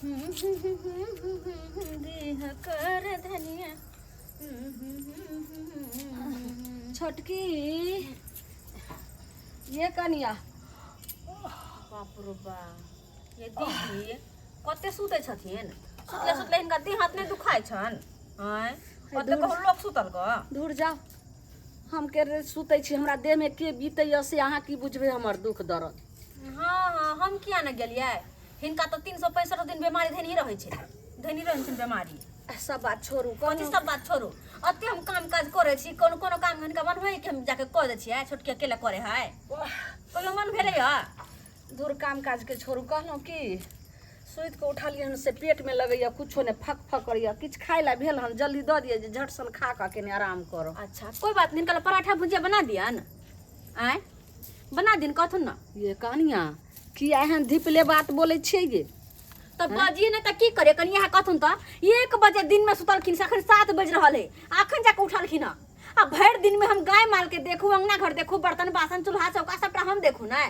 देह कर धनिया। छोटकी ये कनिया। बाप रो बा, ये दीदी कते सुतै छथिन? सुतले सुतले हिनका देह हाथ नहि दुखाइ छनि? आँय, कते कहू लोक सुतल ग। दूर जाओ, हम के सुतै छी, हमरा देहमे के बीतैया से अहाँ की बुझबै हमर दुख दर्द। हाँ हाँ, हम किया ने गेलियै? हिनका तऽ 365 दिन बीमारी धनि रहै छै, धनि रहै छै बीमारी। सब बात छोड़ू। कथी सब बात छोड़ू? अते हम काम काज करै छी, कोनो कोनो काम हिनका मन होइ कि हम जाके कऽ दै छियै? छोटकी अकेले करे है, कहियो मन भेलै हँ? दूर काम काज के छोड़ू, कहलहुँ कि सुति कऽ उठलियै हन से पेटमे लगैया कुछो नहि, फक फक करैया। किछु खाय लए भेल हन? जल्दी दऽ दिअ जे झट सन खा कऽ कनि आराम करब। अच्छा, कोई बात नहीं, हिनका लए पराठा भुजिया बना दियन। आँय, बना दिन कहथुन ना। ये कनिया, की एहन धिपले बात बोलै छियै गे? तऽ बजिए नहि तऽ की करे कनि? इएह कहथुन तऽ 1 बजे दिन में सुतलखिन से अखन 7 बज रहल है, अखन जाके उठलखिन हँ। आ भरि दिन में हम गाय माल के देखू, अंगना घर देखू, बर्तन बासन चूल्हा चौका सबटा हम देखू ने,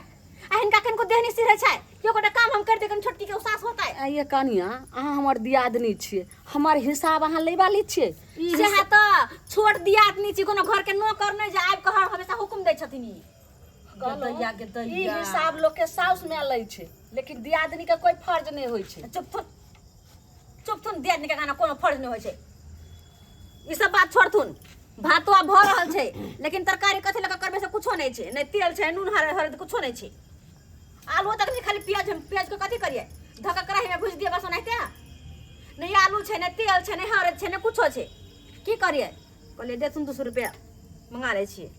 आ हिनका कनिको देह नहि सिहरै छै? केओ गोटा काम हम कर दे कनि छोटकी के उसास होतै। आ ये कनिया, अहाँ हमर दियादनी छियै, हमर हिसाब अहाँ लै वाली छियै? ई सएह तऽ छोट दियादनी छी, कोनो घर के नौकर नहि जे आबि कऽ हर हमेशा हुकुम दै छथिन। ई गदैया के ई दैया हिसाब लोक के साउस माय लै छै, लेकिन दियादनी के कोई फर्ज नहि होइ छै। चुप थुन, चुप थुन, दियादनी के गाना कोनो फर्ज नहि होइ छै। ई सब बात छोड़थुन। भातो आब भऽ रहल छै, लेकिन तरकारी कथी लऽ कऽ करबै से कुछो नहि छै। नहि तेल छै, नून हरद कुछो नहि छै, आलूओ तक नहि, खाली प्याज। हम प्याज के कथी करियै? धऽ कऽ कढ़ाईमे भुजि दियै बस ओनाहिते। नहि आलू छै, नहि तेल छै, नहि हरद छै, नहि कुछो छै, की करियै? कहलियै देथुन 200 रुपया, मंगा लै छियै।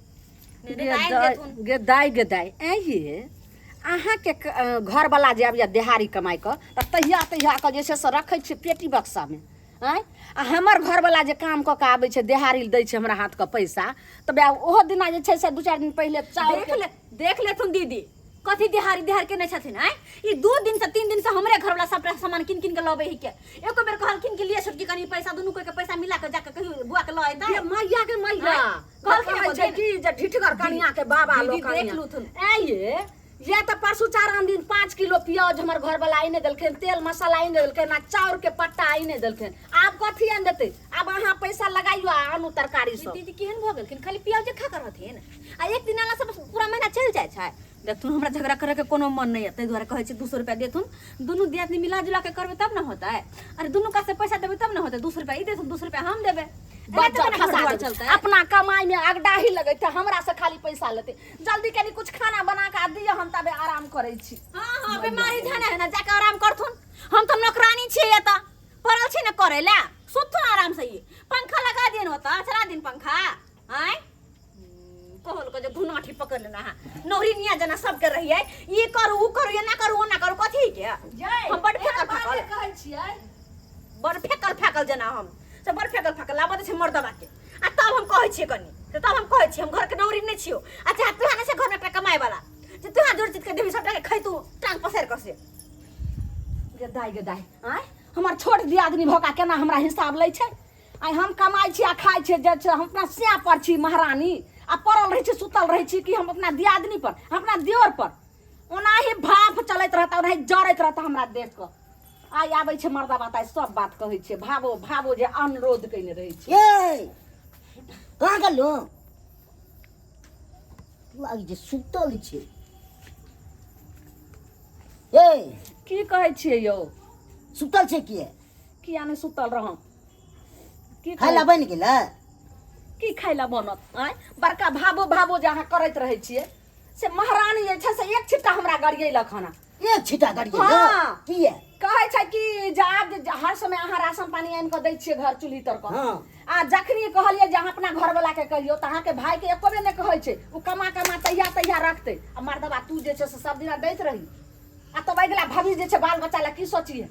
नहि नहि तऽ आनि देथुन। गे दाइ, गे दाइ, ऐं ये अहाँके घरवला जे आबैए देहाड़ी कमाइ कऽ तऽ तहिया तहिया कऽ जे छै से रखै छियै पेटी बक्सामे। आँय, आ हमर घरवला जे काम कऽ कऽ आबै छै, देहाड़ी दै छै हमरा हाथके पैसा, तऽ बे ओहो दिना जे छै से 2-4 दिन पहिले चाउर देख ले, देख लेथुन दीदी, कथी दिहाड़ी दिहाड़ी केने छथिन? आँय, ई 2 दिन से 3 दिन से हमरे घरवला सबटा सामान किन किन के लबै ही के। एको बेर कहलखिन कि लिए छोटकी कनी पैसा, दुनू कोई के पैसा मिला के जाके कहियो बुआ के लऽ एतै? ये मैया के मैया। आँय, कहलखिन कहै एगो छै दिन। कि जे ढिठगर कनिया के बाबा दीदी, लोग देख कनिया। लूथुन। ऐं ये तऽ परसू 4 दिन 5 किलो प्याज हमर घरवला आनि देलखिन, तेल मसाला आनि देलखिन आ चाउर के पट्टा आनि देलखिन। आब कथी आनि देतै? आब अहाँ पैसा लगाइयो आ आनू तरकारी सब। दीदी केहन भऽ गेलखिन? खाली प्याजे खा कऽ रहथिन आ एक दिन आला सब पूरा महीना चलि जाइ छै। देखथुन, हमरा झगड़ा करे के कोनो मन नहीं है, ताहि दुआरे कहै छी 200 रुपया देथुन। दुनू दियादनी मिला जुला के करबै तब ने होतै। अरे दुनू का से पैसा देबै तब ने होतै। 200 रुपया ई देथुन, 200 रुपया हम देबै, एना तऽ बच्चा केना घर फंसा दुआर देबै। चलतै? अपना कमाई में अगडाही लगैते हमरा से खाली पैसा लेते। जल्दी कनी कुछ खाना बना के दिअ, हम तबे आराम करै छी। हाँ हाँ, बीमारी धने है ना, जाके आराम करथुन। हम तो नौकरानी छियै, एतऽ पड़ल छी ने करै ला। सुतथुन आराम से, ई पंखा लगा दियन, ओतऽ चला दिन पंखा। आँय, कहल के जे घुनाठी पकड़ लेना है नौरी निया जना सबके रहियै, ई करू ऊ करू, एना करू ओना करू, कथी के? हम बड़ फेकल फेकल कहै छियै, बड़ फेकल फेकल जना हम से बड़ फेकल फेकल लाबऽ दै छै मर्दबा के। आ तब हम कहै छियै कनि से तब हम कहै छियै हम घर के नौरी नहि छियौ। आ चाहे तोरा नहि छै घर में एकटा कमाए वाला जे तोरा जोड़ चित के देबी, सबटा के खैतू टांग पसारि कऽ से। गे दाइ, गे दाइ, आँय, हमर छोट दियादनी भऽ कऽ केना हमरा हिसाब लै छै? आइ हम कमाइ छी आ खाइ छी जे छै, हम अपना सैं पर छी महारानी आ पड़ल रहै छी, सुतल रहै छी कि हम अपना दियादनी पर, हम अपना दियोर पर? ओनाही भाफ चलैत रहता, ओनाही जरैत रहता हमरा देख कऽ। आइ आबै छै मर्दा बात, आइ सब बात कहै छै। भावो भावो जे अनुरोध कयने रहै छै। ए कहाँ गेलहुँ? लागै छै सुतल छै। ए की कहै छियै यौ? सुतल छै किए? किया नहि सुतल रहौं? की खाय ला बनि गेलै? की खाय ला बनत? आँय, बड़का भाबो भाबो जे अहाँ करैत रहै छियै से महारानी जे छै से एक छिट्टा हमरा गरियेलक हन। एक छिट्टा गरियेलक? हाँ। किए? कहै छै कि जे आब जे हर समय अहाँ राशन पानी आनि कऽ दै छियै घर चूल्ही तर कऽ। हाँ। आ जखनी कहलियै जे अहाँ अपना घरवला के कहियौ तऽ अहाँके भाय के एको बेर नहि कहै छै, ओ कमा कमा तहिया तहिया रखतै आ मर्दबा तू जे छै से सब दिना दैत रही। आ तब अगिला भविष्य जे छै बाल बच्चा लए की सोचिए?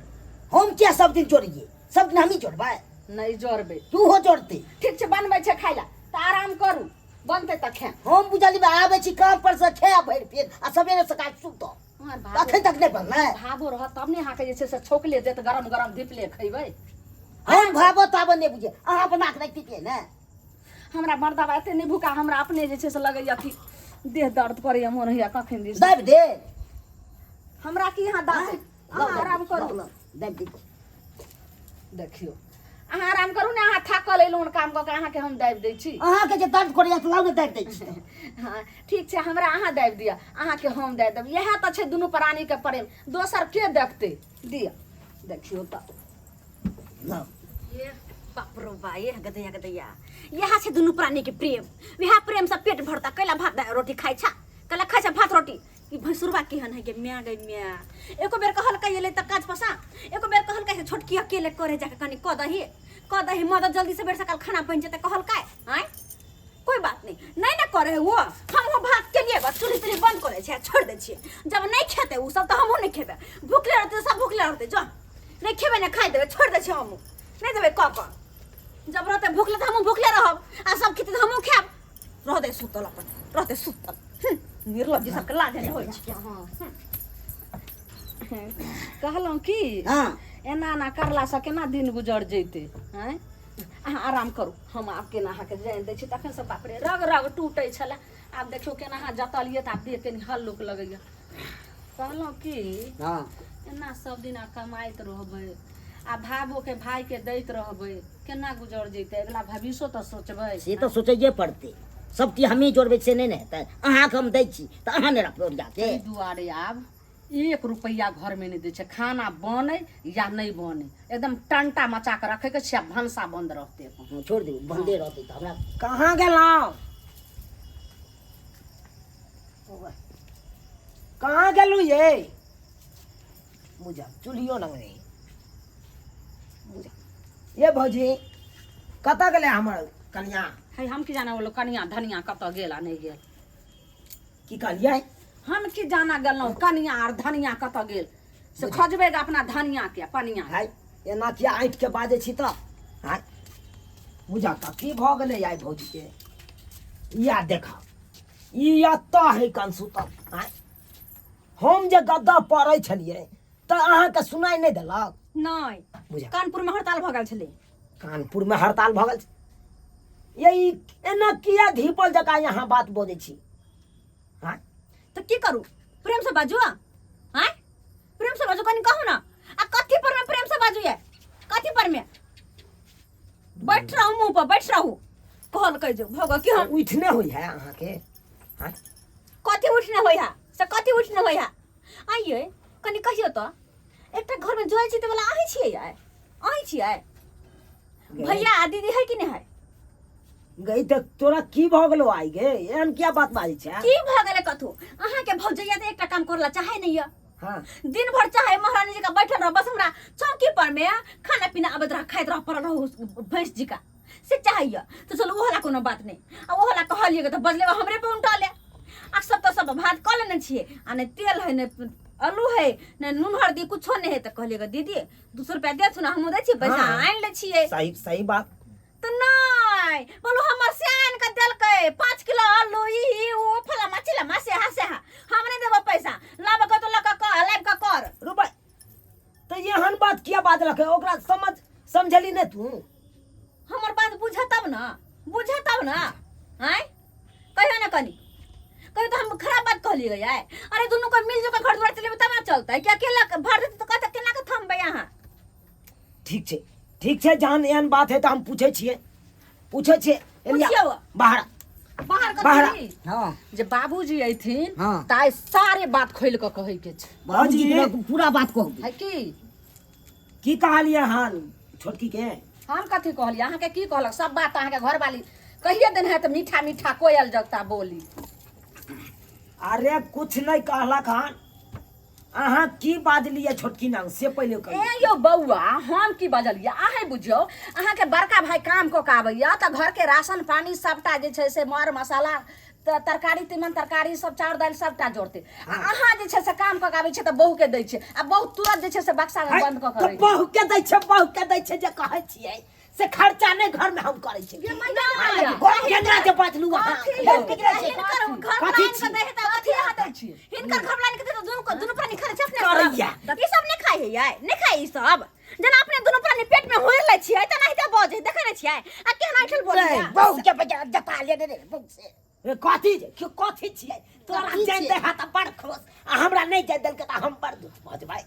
हम किया सब दिन जोड़िए? सब दिन हमही जोड़बै? नहि जोड़बै। तू हो जोड़ते। ठीक छै, बनबै छै खाय लए तऽ आराम करू, बनतै तऽ खायब। हम बुझलियै आबै छी काम पर से खायब भरि पेट आ सवेरे सकाल सुतब। अखन तक नहि बनलै? भाबो रहत तब ने अहाँके जे छै से छौकले देत, गरम गरम धिपले खैबै। हम भाबो ताबो नहि बुझे, अहाँ बना के रखतियै ने। हमरा मर्दाबा एते नहि भूखा, हमरा अपने जे छै से लगैया कि देह दर्द करैया, मोन होइया कखन दिस दाबि दे। हमरा की यहाँ दाबि? अहाँ आराम करू। दाबि दै छी। देखियौ अहाँ आराम करू ने अहाँ थाकल अयलहुँ हन काम कऽ के अहाँके हम दाबि दै छी अहाँके जे दर्द करैया तऽ लाउ ने दाबि दै छी हँ ठीक छै हमरा अहाँ दाबि दिअ अहाँके हम दाबि देब इएह तऽ छै दुनू प्राणीके प्रेम दोसर के देखतै दिअ देखियौ तऽ लाउ ये बाप रो बा ये गदैया गदैया इएह छै दुनू प्राणी के प्रेम इएह प्रेम से पेट भरता कैला भात रोटी खाइ छा कैला खाइ छा भात रोटी ई भैंसुरबा केहन है गे माय गे माय एको बेर कहलकै एलै तऽ काज पसा एको बेर कहलकै से छोटकी अकेले करे जाके कनि कऽ दही कऽ दही मदद जल्दी सबेर सकाल खाना बनि जेतै कहलकै आँय कोई बात नहीं नहीं ना करे वो हम वो भात के लिए बस चूल्ही तुल्ही बंद करे छियै छोड़ दै छियै जब नहीं खेतै उ सब तऽ हमहूँ नहीं खेबै भूखले रहतै सब भूखले रहतै जो नहीं खेबै नहीं खाइ देबै छोड़ दै छियै हमहूँ नहीं देबै कऽ कऽ जब रहतै भूखले तऽ हमहूँ भूखले रहब आ सब खेतै तऽ हमहूँ खायब रहतै सुतल अपन रहतै सुतल निर्लज्ज सबके लाज नहि होइ छै कहलहुँ की हँ एना एना करलासँ केना दिन गुजर जैतै आँय अहाँ आराम करू हम आब केना अहाँके जानि दै छी तखनसँ बाप रे रग रग टूटै छलै आब देखियौ केना अहाँ जतलियै तऽ आब देह कनि हल्लुक लगैए कहलहुँ की हँ एना सब दिना कमाइत रहबै आ भावोके भायके दैत रहबै केना गुजर जैतै अगिला भविष्यो तऽ सोचबै से तऽ सोचैए पड़तै सब चीज हमही जोड़बै से नहि ने हेतै अहाँके हम दै छी तऽ अहाँ नहि रखबै ओरिया के एहि दुआरे आब एक रुपैआ घरमे नहि दै छै खाना बनै या नहि बनै एकदम टंटा मचा कऽ रखैके छै आ भनसा बन्द रहतै अपन हँ, छोड़ि देबै बन्दे रहतै तऽ हमरा कहाँ गेलहुँ कहाँ गेलहुँ ये बुझा चूल्हियो लग नहीं बुझा ये भौजी कतऽ गेलै हमर कनिया है हम की जाना बोलो कनिया धनिया कतऽ गेल आ नहि गेल की कहलियै हम की जाना गेलहुँ कनिया आर धनिया कतऽ गेल से खोजबै गे अपना धनिया के पनिया हाय एना किया ऐंठ के बाजै छी तऽ हाय बुझा तऽ की भऽ गेलै आइ भौजीके या देख ई एतऽ है कन सुतल आँय हम जे गद्दा पड़ै छलियै तऽ अहाँके सुनाइ नहि देलक नहि बुझा कानपुरमे हड़ताल भऽ गेल छलै कानपुरमे हड़ताल भऽ गेल छै ये ई एना किया धीपल जकाँ यहाँ बात बजै छी आँय तऽ की करू प्रेमसँ बाजू आँय प्रेमसँ बाजू कनि कहू ने आ कथी पर में प्रेमसँ बाजू ये कथी पर में बैठ रहू मुँह पर बैठ रहू कहलकै जे भऽ की हम उठने होइ है अहाँके आँय कथी उठने होइ है से कथी उठने होइ है आइए कनि कहियो तऽ एकटा घरमे जोइ छी तऽ वाला अहीं छियै आइ अहीं छियै भैया आ दीदी है कि नहि है गई तऽ तोरा की भऽ गेलौ आइ गे एहन किया बात बाजै छै की भऽ गेलै कथू अहाँके भौजैया तऽ एकटा काम करला चाहे नहि यऽ हाँ दिन भर चाहे महारानी जी का बैठल रह बस हमरा चौकी पर में खाना पीना आबैत रह खाइत रह पड़ल रहू भैंस जी का से चाहिए तो चलू ओहला कोनो बात नहीं आ ओहला कहलिए तऽ बजले हमरे पर उनटा ले आ सब तऽ सब भात कऽ लेने छियै आ नहि तेल है नहि आलू है नहि नून हल्दी कुछो नहि है तऽ कहलिए गे दीदी 200 रुपया देथुन हमहूँ दै छियै पैसा हाँ। आनि लै छियै सही सही बात तऽ नहि बोलू हमर से आनि कऽ देलकै 5 किलो आलू ई ई ओ फलामा चिलामा से हा से हा हम नहि देबो पैसा लाबऽ कऽ तऽ लऽ कऽ कर लाबि कऽ कर रुपा तऽ एहन बात किया बाजलक ओकरा समझ समझली नहि तू हमर बात बुझ तब ने बुझ तब ने आँय कहियो ने कनी कहियो तऽ हम खराब बात कहलियै आइ अरे दुनू को मिल जुल के घर द्वार चलेबै तब ने चलतै कि अकेला भर देतै तऽ कहतै केना के थमबै अहाँ ठीक छै ठीक छै जहन एहन बात है तऽ हम पूछै छियै पूछै छियै एलिया पूछियौ। बाहर बाहर बाहर कथी हाँ जे बाबूजी अयथिन हाँ। तऽ आइ सारे बात खोलि कऽ कहै के छै बाबूजी बाबूजी। के पूरा बात कहू है की की कहलियै हन छोटकी के हम कथी कहलियै अहाँके की कहलक सब बात अहाँके घरवाली कहिए देने है तऽ मीठा मीठा कोयल जगता बोली अरे कुछ नहीं कहलक हन अहाँ की बाजलियै छोटकी नाम से पहिले कहियौ ए यौ बौआ हम की बजलियै अहें बुझियौ अहाँके बड़का भाई काम कऽ के आबैया तऽ घरके राशन पानी सबटा जे छै से मर मसाला तरकारी तीमन तरकारी सब चाउर दालि सबटा जोड़तै आ अहाँ जे छै से काम कऽ के आबै छियै तऽ बहूके दै छियै आ बहू तुरंत जे छै से बक्सामे बंद कऽ के तऽ रखि बहू के दै छै बहू के दै छै जे कहै छियै से खर्चा नहि घर में हम करै छियै मैया, केना जे बाजलू अहाँ कथी हे, बिगड़ै छै। हिनकर घर कथी लाइन के छी? दै है तऽ कथी अहाँ दै छियै? हिनकर घर लाइन के दै तऽ दुनू को दुनू प्राणी खाइ छै अपने करैया। सब। ई सब नहि खाइ है यार नहि खाइ ई सब जेना अपने दुनू प्राणी पेट में होर लै छियै तेनाहिते बजै देखै नहि छियै आ केहन ऐठल बोलै नहीं, बहू के बजा जता ले रे बहू से ए, कथी जे क्यों कथी छियै तोरा कथी जानि छियै? दे हा तऽ बड़ खुश आ हमरा नहि जानि देलकै तऽ हम बड़ दुख भऽ जेबै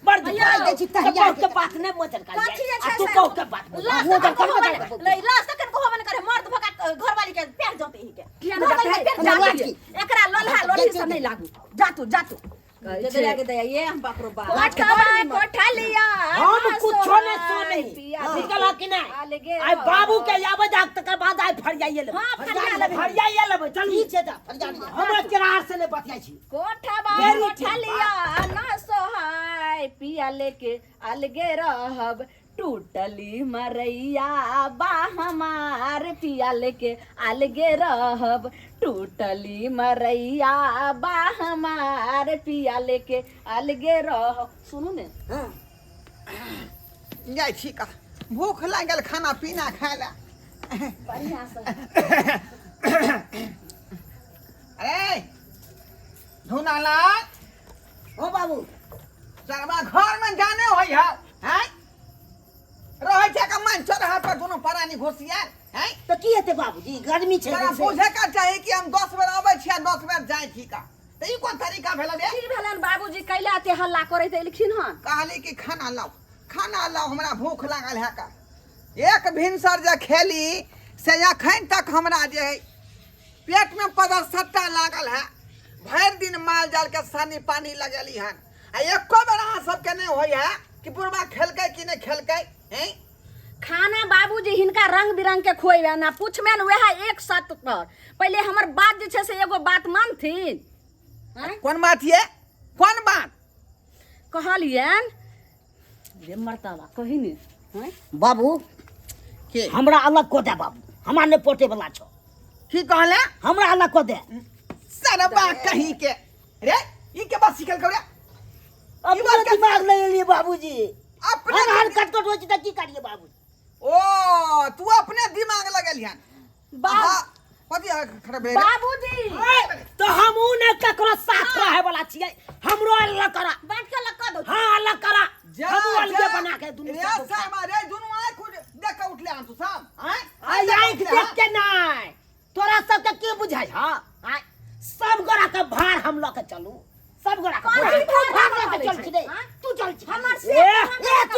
बड़ दुख पाइ दै छी तऽ तहिया बहु के बात नहि मोचन कर कथी जे छै तू से- बहु के बात लाश मोचन तखन कर कहबो नहि नहीं, लाश तखन कहबो नहि करे मर्द भका घरवाली के पैर जते ही के किया नहि घरवाली जाते? के पैर हमरा जाते लाठी। ही। एकरा लोल्हा लोल्ही जाते सब नहीं लागू जा तू जा तू दया के दया ये हम बाप रो बाप कोठवा कोठलिया हम कुछो ने सुनी पिया निकल कि नहीं अलगे आइ बाबू के आबै जाक तकर बाद आइ फरियाइए लेबै हाँ, फरिया लेबै। फरियाइए लेबै चलू ठीक छै तऽ फरिया लिअ। हमरा केरार से नहि बतियाइ छी कोठवा मेरी ठीक कोठलिया ना सोहाय पिया लेके अलगे रहब टूटली मरैया बा हमार पिया लेके अलगे रहब टूटली मरैया बा हमार पिया लेके अलगे रहब। सुनू ने। हाँ। जाइ छी का भूख लागल खाना पीना खाय ला। बढ़िया से। अरे धुनालाल। हो बाबू। सरवा घर में जाने होई है हैं रहै छै का मन चढ़ा पर दुनू परानी घोसियार हैं तऽ की हेतै बाबूजी गर्मी छै तोरा बुझे का चाही कि हम 10 बेर अबै छी आ 10 बेर जाइ छी का तऽ ई कोन तरीका भेल रे? की भेलन बाबूजी कैला एते हल्ला करैत एलखिन हन? कहली कि खाना लाओ खाना लाओ हमरा भूख लागल है का। एक भिनसर जे खेली से अखन तक हमरा जे है पेट में पदरसट्टा लागल है। भरि दिन माल जाल के सानी पानी लगेली हन आ एको बेर अहाँ सबके नहीं होई है कि बुढ़बा खेलकै कि नहीं खेलकै हैं? खाना बाबूजी हिनका रंग बिरंग के खोएबे ना पूछबे न वएह एक सत पर। पहिले हमर बात जे छै से एगो बात मानथिन। कोन बात ये? कोन बात? कहलियन रे मर्तबा कही ने। हैं? बाबू के हमरा अलग कऽ दे बाबू हमरा नहि पोटे वाला छौ। की कहले? हमरा अलग कऽ दे। सरबा कहीं के रे ई के बात सिखल रे? अपना दिमाग ले लेलिए बाबूजी। अपने हम हर कटकट होइ छै तऽ की करिए बाबूजी? ओ तू अपने दिमाग लगेलिहन। कथी खराब भेल? बाबूजी तो हमहू ने ककरो साथ रहे वाला छियै हमरो अलग करा। बाँट के अलग कऽ दो। हाँ अलग करा। जा हमहू अलगे जा। बना के दुनू रे साथ सामा रे दुनू आँख देख के उठले हन तू सब हैं? आइ आँख देख के नहि तोरा सबके की बुझाइ हँ? आँय सब गोरा के भार हम लऽ के चलू सब गोरा के भार। तू भार लऽ के चल छी रे तू चल छी। हमर से ए,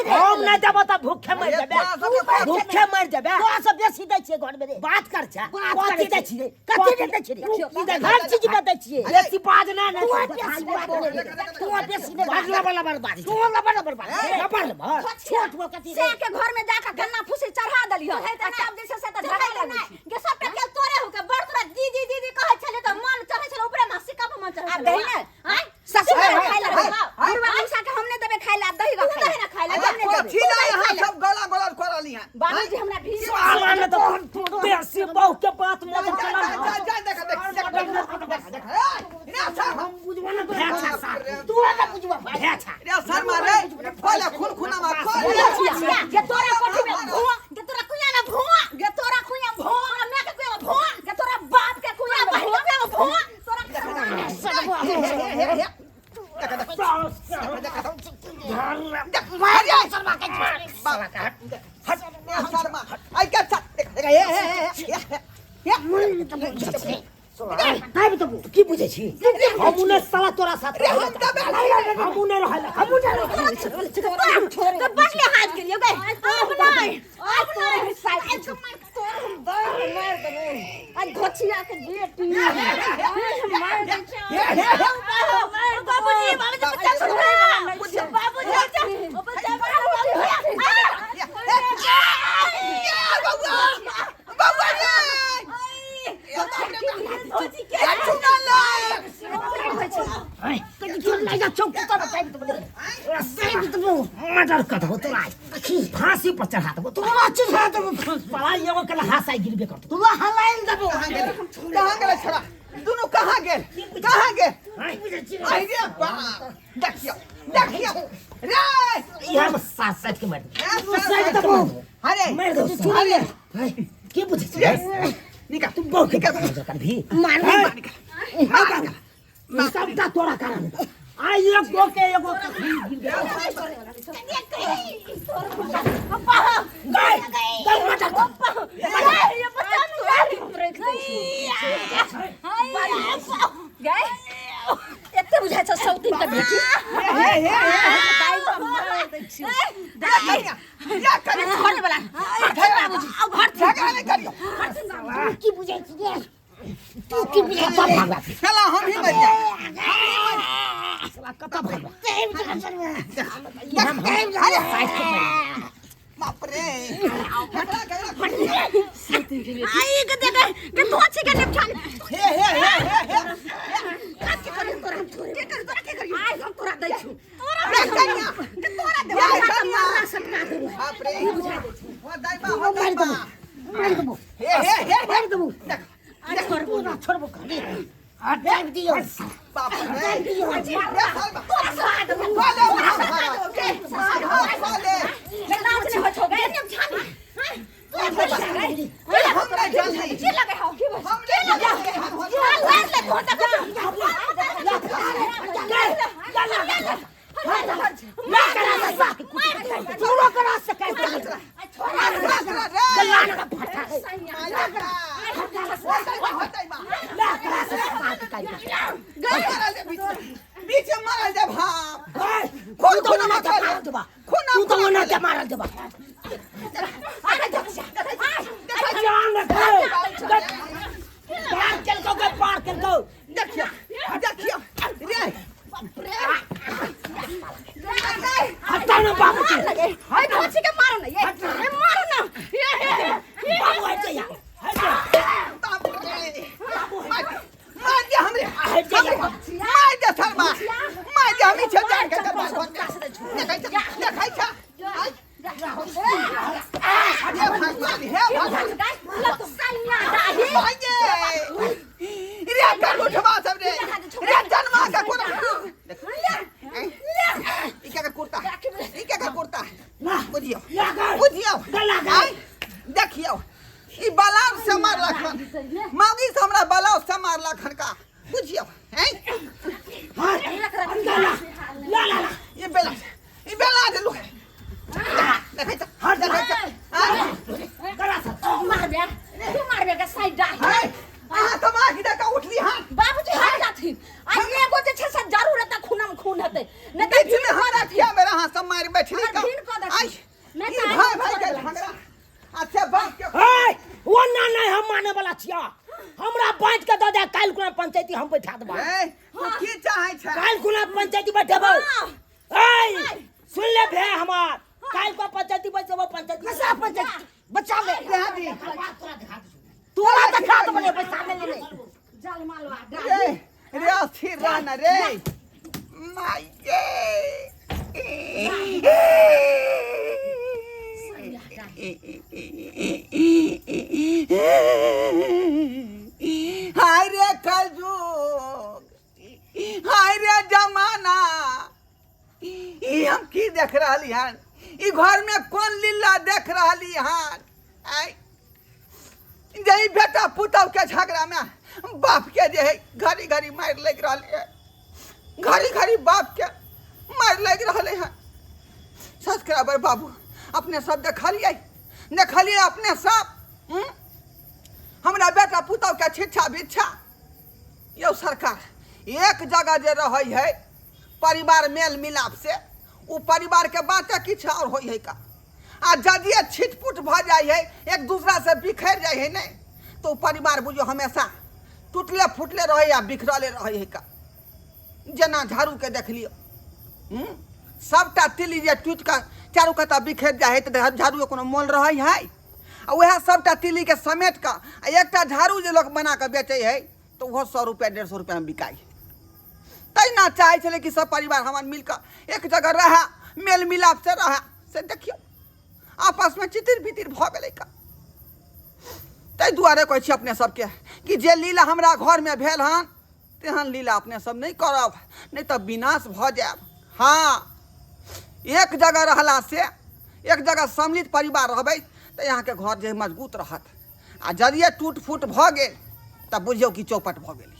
हम नहि देबो तऽ भूखे मरि अरे जेबे। तोरा सबके भूखे मरि जेबे। तोरा सब बेसी दै छियै घर में रे। बात कर छे। बात कथी करै दै छी। छियै? कथी दै छियै? तू की दै हर चीज में दै छियै। बेसी बाज ना ने तू बेसी बाज ने तू बेसी ने बाज लबर लबर बाज तू लबर लबर बाज लबर लबर छोट वो कथी से के घर में जाके गन्ना फूसी चढ़ा देलियन आ तब जे छै से तऽ झगड़ा लगै छै। गे सबटा खेल तोरे हो के बड़ तोरा दीदी दीदी कहै छलै तऽ मन चढ़ै छलै ऊपरे में सिक्का पर मन चढ़ै आब छलै। दही ने आँय ससुर हाय, खाइ ला हाय, हाय, बुढ़वा मूसा के हम नहि देबै खाइ ला दही तू दही ना खाइ ला, हम नहि देबै। कथी ला यहाँ सब गला गला कर रहली हन? बाबूजी हमरा भी साला ने तऽ बेसी बहु के बात जा मत जा चला। जा जा देख देख देख देख देख रे सर हम बुझबो ना भेछा साथ। तू ना बुझबो भेछा। रे सर मार रे खोले खुन खुना मार खोले। गे तोरा कोठी में भुआ गे तोरा कुइया में भुआ गे तोरा कुइया भुआ तोरा माय के कुइया में भुआ गे तोरा बाप के कुइया में बहिन भुआ के कुइया में भुआ तोरा की बुझै छी हमू ने साला तोरा साथ रे हम तऽ हमू ने रहल हमू ने रहल तो बड़ लिहाज के लिए गए अब नहीं अब नहीं तोर हम दर मार देबो आ घोचिया के बेटी मार दै छै। बाबूजी बाबूजी बच्चा छोड़ो बाबूजी बच्चा बाबूजी मर्डर कर देबो तोरा फांसी पर चढ़ा देबो तोरा चढ़ा देबो साला एगो के हाथ आई गिरबे करतो तू हलाइल देबो। कहाँ गेल छोड़ा दुनू कहाँ गेल कहाँ गेल? आई रे बाप देखियो देखियो रे इहा में साथ साथ के मार देबो साथ देबो। अरे मार दो अरे की बुझै छी निकाल तू बहु के बात कर भी मार मार निकाल सबटा तोरा कारण आई एगो के एगो के गए गए मर्डर कर गए एते बुझाइ छै सौतीन के बेटी हे हे हे दाइ पर ये कनिया ये कनिया घरे वाला झगड़ा अब घर झगड़ा नहीं करियो तू की बुझै छी रे तू की बुझै छी कतऽ भागला साला हम ही मर जाए साला कतऽ भागला अरे बाप रे झगड़ा झगड़ा आई के देख के तू अच्छी के निपटान हे हे हे हे हे के करी तोरा के करी तोरा के करी आई हम तोरा दै छु तोरा रे कनिया के तोरा दे ये कनिया मारना सटका देबो बाप रे हो दाइबा हो मारि दाइबा देबो मारि देबो हे हे हे मारि देबो देख छोड़बो ना छोड़बो खाली हाथ दाबि दियौ बाप रे दियौ रे सालबा तोरा सहा देबो साले महाभारत साले नाच नहीं हो छो गए निपटान हम नहीं जल्दी के लगे हो हम नहीं जल्दी हम हो ले ले तो तक तोरो करा सकै बीच में मारल जा भाप खून खून मारल देबा खून तू तो ओना के मारल देबा जान रे पार केलकौ गे पार केलकौ देखियो देखियो रे हटा ना बाबू के मारो ना ये मारो ना बाबू हट जा हट जा बाप रे मार मार दे हमरे हट जा मार दे शर्मा मार दे हमी छे जान के देखै छ देखै छ हे भगवान हे भगवान भाइये रे कर उठवा सब रे रे जन्मा का कोना ई क्या कर कुर्ता ई क्या कर कुर्ता बुझियो बुझियो आय देखियो ई बलाव से मारलक हन मागी से हमरा बलाव से मारलक हन का बुझियो हैं ला ला ला ई बेला ई बेला दे लू देखै छ देखै छ आय करा सा हाय अहाँ तऽ मागी दे के उठली हन बाबूजी हट जाथिन आ एगो जे छै से जरूर एतऽ खूनम खून हेतै नहि तऽ बीच में हमरा किया मेरा हाथ सब मारि बैठली हमर का भिन कऽ देथिन। आय नहि ई तऽ आइ भाई भाई के छोड़ देबै। झगड़ा अच्छा बाप के ए ओ ना नहीं हम माने वाला छिया हमरा बांट के दऽ दे काल्हि खुना पंचायती हम बैठा देबा ए तू की चाहै छै काल्हि खुना पंचायती बैठेबौ ए सुन ले भे हमार काल्हि को पंचायती बैठेबौ पंचायती बचा पंचायती बचा ले दे दी तोरा देखा देबो रे पैसा ले ले जल मालवा रे रे अस्थिर रह न रे माय गे हाय रे कलयुग हाय रे जमाना ई हम की देख रहली हन ई घर में कौन लीला देख रहली हन आय जे ई बेटा पुतहु के झगड़ा में बाप के जे है घड़ी घड़ी मारि लागि रहल है घड़ी घड़ी बाप के मारि लागि रहल है सब्सक्राइबर बाबू अपने सब देखलियै देखलियै अपने सब हूँ? हमरा बेटा पुतहु के छिच्छा बिच्छा यौ सरकार एक जगह जे रहै है परिवार मेल मिलाप से ओ परिवार के बाते किछु और होइ है का आ यदि छिटपुट भऽ जाइ है एक दूसरा से बिखरि जाइ है नहि तऽ ओ परिवार बुझियौ हमेशा टूटले फूटले रहै आ बिखरले रहै है का जेना झाड़ूके देख लियौ हूँ सभटा तिल्ली जे टूटि कऽ चारू कता बिखरि जाइ है तऽ झाड़ूके कोनो मोल रहै है आ उएह सभटा तिल्लीके समेट कऽ आ एकटा झाड़ू जे लोक बना कऽ बेचै है तऽ ओहो 100 रुपैआ 150 रुपैआमे बिकाइ है तहिना चाहै छलै कि सब परिवार हमर मिल कऽ एक जगह रहए मेल मिलाप से रहए से देखियौ आपसमे चितिर बितिर भऽ गेलै का ताहि दुआरे कहै छी अपने सबके कि जे लीला हमरा घरमे भेल हन तेहन लीला अपने सब नहि करब नहि तऽ विनाश भऽ जायब हँ एक जगह रहला से एक जगह सम्मिलित परिवार रहबै तऽ अहाँके घर जे मजबूत रहत आ जदिये टूट फूट भऽ गेल तऽ बुझियौ कि चौपट भऽ गेल।